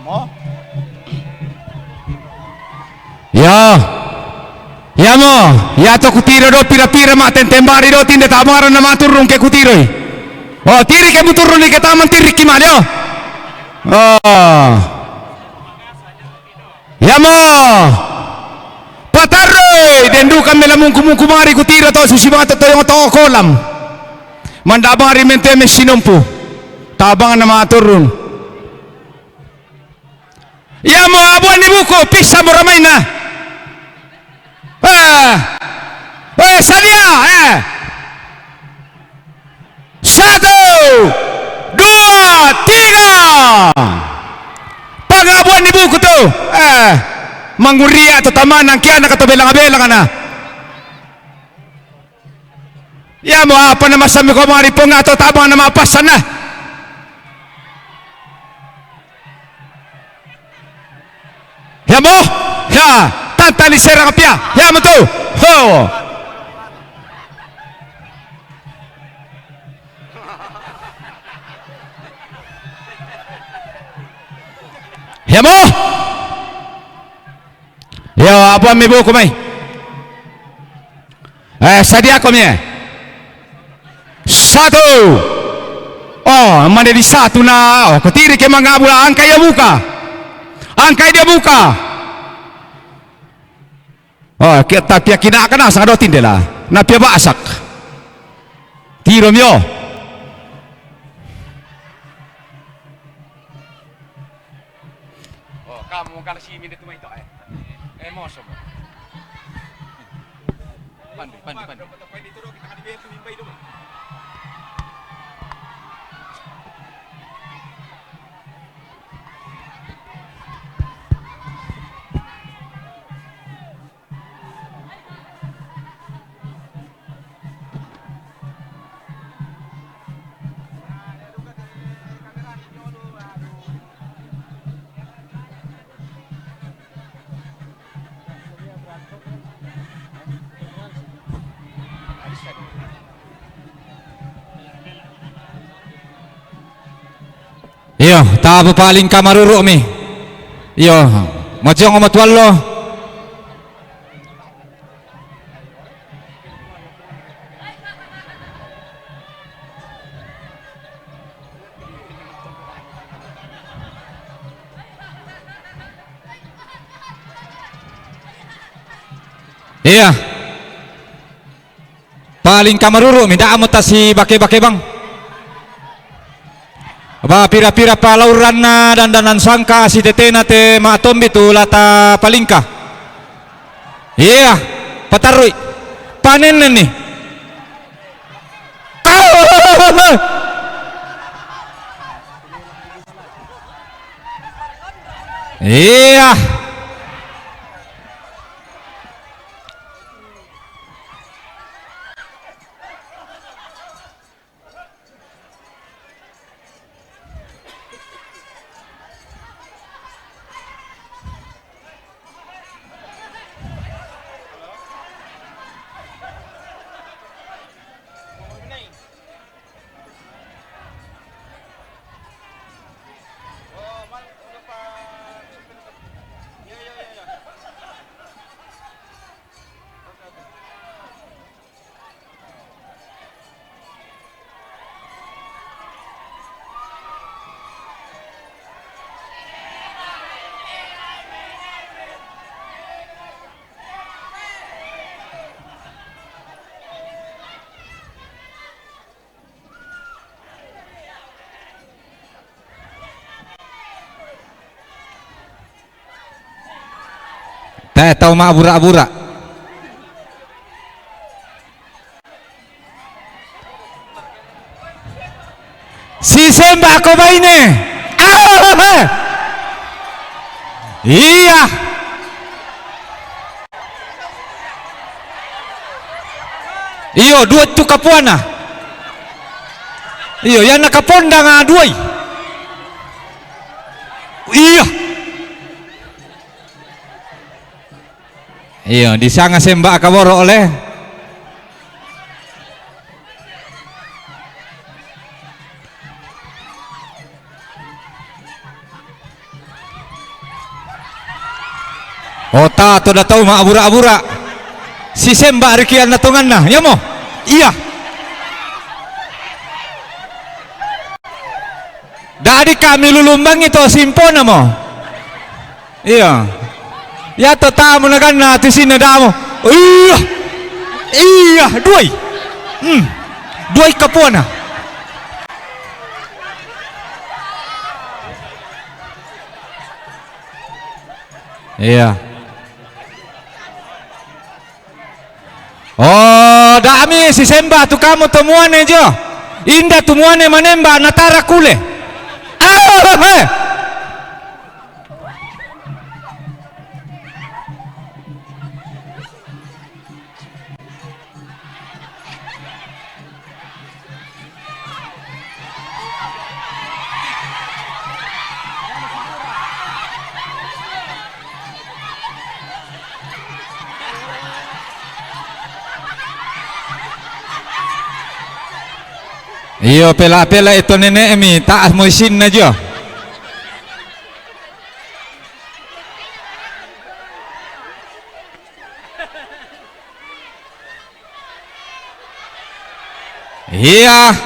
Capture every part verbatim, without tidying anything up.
Mo? Iya. Iya mo, iya to kutiro do pira-pira ma tentembari do tinde tabaran na maturung ke kutiroi. O, tiri ke muturung ni ke taman tiri ki malio. O. Iya mo. Patarroi, dendukan mela mungku-mungku mari kutiro to susi bata to yang to kolam. Manda bari mente me sinompu. Tabang na maturung. Iya mo abuan ni buku, pisa mo ramaina. Eh. Eh, sadia, eh. Satu, dua, tiga. Pangabuan ni buku tu. Eh. Manguria tu taman nang kiana ka to belang-belang na. Iya mo apa na masami ko mari ponga to tabang na mapasan na. Iya mo? Iya, tantali serang pia. Iya mo tu. Ho. Iya mo? Iya, apa mi buku mai? Eh, sadia ko mi, eh? Satu. O, mane di satu na. O, kutiri ke mangabula angka iya buka. Angka iya buka. O, kita pia kina kana sanga do tindela. Na pia basak. Tiro mio. O, kamu kana si minde tu mai to, eh. Eh, moso mo. Pandi, pandi, pandi. Iyo, tabu paling kamaruru mi. Iyo, mojong omo tuallo. Iya. Paling kamaruru mi, da'amo tasi bake-bake bang. Ba pira-pira palauranna dandanan sangka sitetena te matombi tu lata palingka. Iya, patarrui. Panennenni. Iya. Tae tau ma'bura-bura. Si Semba ko baine. Ah! Iya. Iyo, dua tu kapuana. Iyo, yana kapondanga duai. Iya. Iyo, disanga Semba kaboro oleh. Ota to datau ma abura-abura. Si Semba riki anna tonganna. Iya mo. Iya. Dadi kami lulumbangi to simpona mo. Iya. Iya to tamu naganna tu sinna damo. Iya. Iya, duai. Hmm. Duai kapuana. Iya. Oh, dami si Semba tu kamu to muane jo. Inda tu muane manemba natara kule. Ayo, he. Iyo, pela-pela itu nenek mi, taas mo isinna jo. Iya.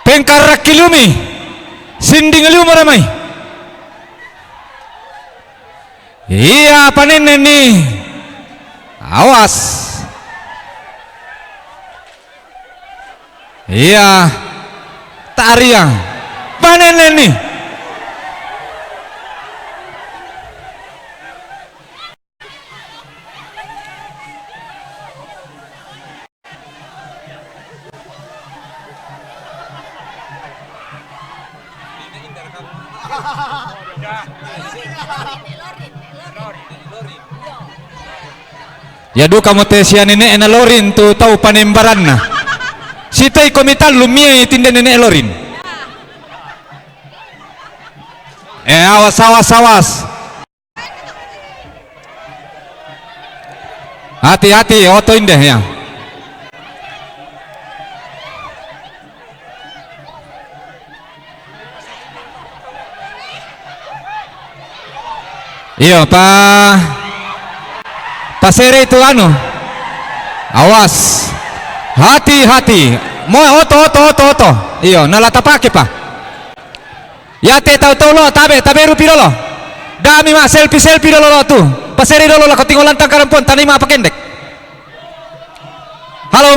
Pengkarakki liumi. Sinding liu maramai. Iya, panennenni. Awas. Iya. Tariang. Panennenni. Iya duka mo te sia nene'na Lorin tu tau panembaranna. Sitei komi tallu mie tinde nene'e Lorin. Eh, awas, awas, awas. Hati-hati, oto inde ya. Iyo, pa, pasere itu anu. Awas. Hati-hati. Mo, oto, oto, oto, oto. Iyo, nala tapake pa. Yate tau tolo, tabe, tabe rupi dolo. Dami ma selfie, selfie dolo lo tu. Pasere dolo lako tingo lantang karampuan, tani ma pakendek. Halo.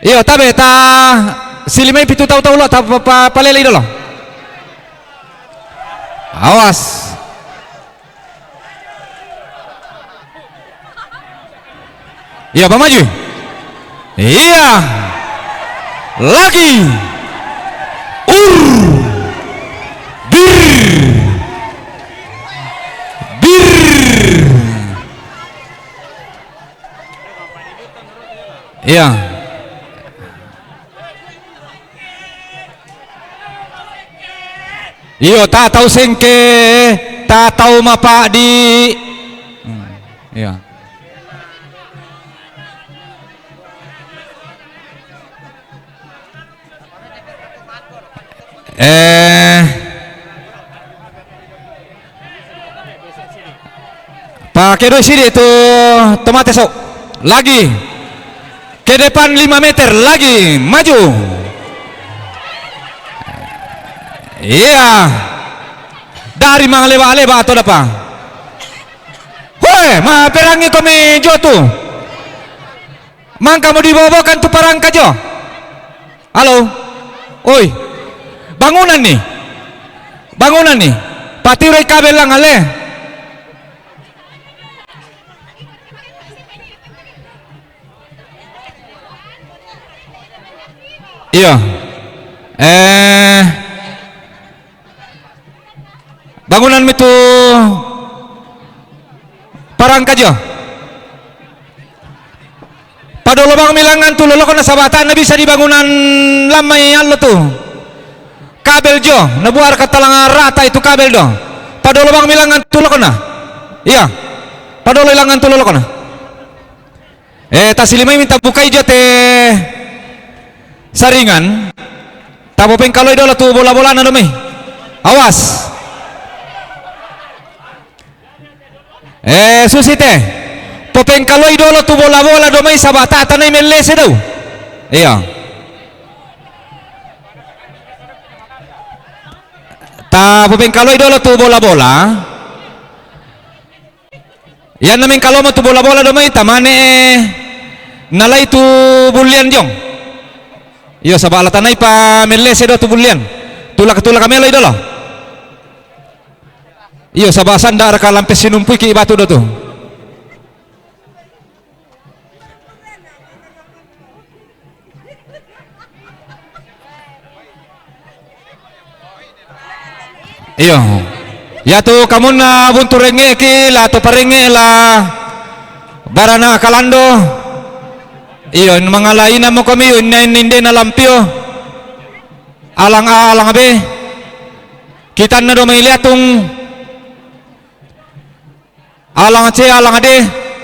Iyo, tabe ta silimai pitu tau tolo, ta pa, pa, palelei dolo. Awas. Iya, pamaju. Iya. Lagi. Ur. Bir. Bir. Iya. Iyo, ta tau sengke, ta tau mapa'di. Hmm, iya. Eh. Pakedo sidi tu tomate so. Lagi. Ke depan lima meter. Lagi. Maju. Iya. Dari mangaleba-leba atau dapa? Hoe, maperangi komi jo tu. Mangka mo dibobokan tu parangka jo. Halo. Oi. Bangunan ni. Bangunan ni. Patirai kabel lang ale. Iya. Eh. Bangunan mitu parangka jo. Padolo bang milangan tu lolokona sabata na bisa di bangunan lamai allo tu. Kabel jo, na buar katalangan rata itu kabel do. Padolo bang milangan tu lolokona. Iya. Padolo ilangan tu lolokona. Eh, tasilimai minta bukai jo te saringan. Tabo pengkaloi dolo tu bola-bolana do mai. Awas. Eh, susi te. Popengkaloi dolo tu bola-bola do mai saba' ta' tanai mellese do. Iyo. Ta popengkaloi dolo tu bola-bola. Iyanna mengkalomo tu bola-bola do mai tamane nalai tu bullian diong. Iyo, saba' la tanai pa mellese do tu bullian. Tulak-tulak meloi dolo. Iyo, saba' sanda' raka lampe sinumpuiki batu do tu. Iyo. Iyatu kamunna buntu rengnge'ki la to parengnge' la barana kalando. Iyo, mangala ina mokomi iyo inna indena lampio. Alang A, alang B. Kitanna do mai liatung. Alang C, alang D.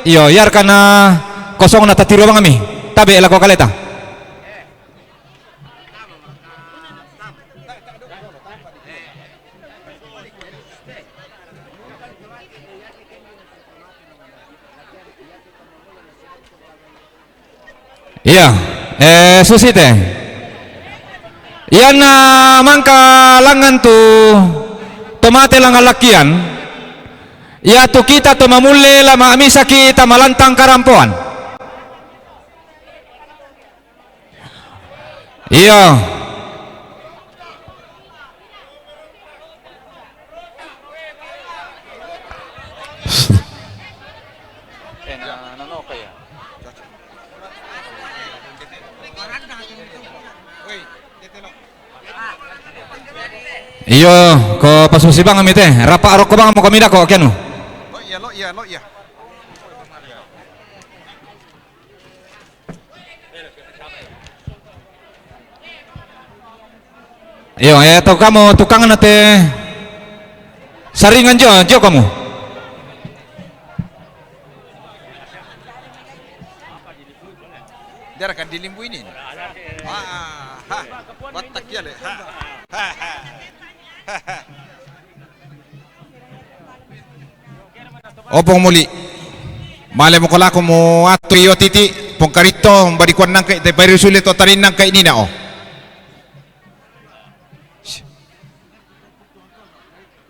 Iyo, iyarkana kosongna tatiro bangmi. Tabe' lako kaleta. Iya, eh, susi te. Iyanna mangka langngan tu to mate langngan lakkian. Iyatu kita to mamulle la ma'misaki ta malantang karampoan. Iya. Iyo, ko pasusi bangmi te, rapa' rokko bang mokomi dako' ke anu. Iyo, eh, tau kamu tukang na te saringan jo, jo kamu. Dara kan dilimbu ini. Ah, ha. Watak ya le. Ha. Ha, ha. O Pong Muli. Male moko lako mo attu iyo titi, Pong Karitto, mbadikuan nangkai, te pairu sule to tarin nangkai nina o.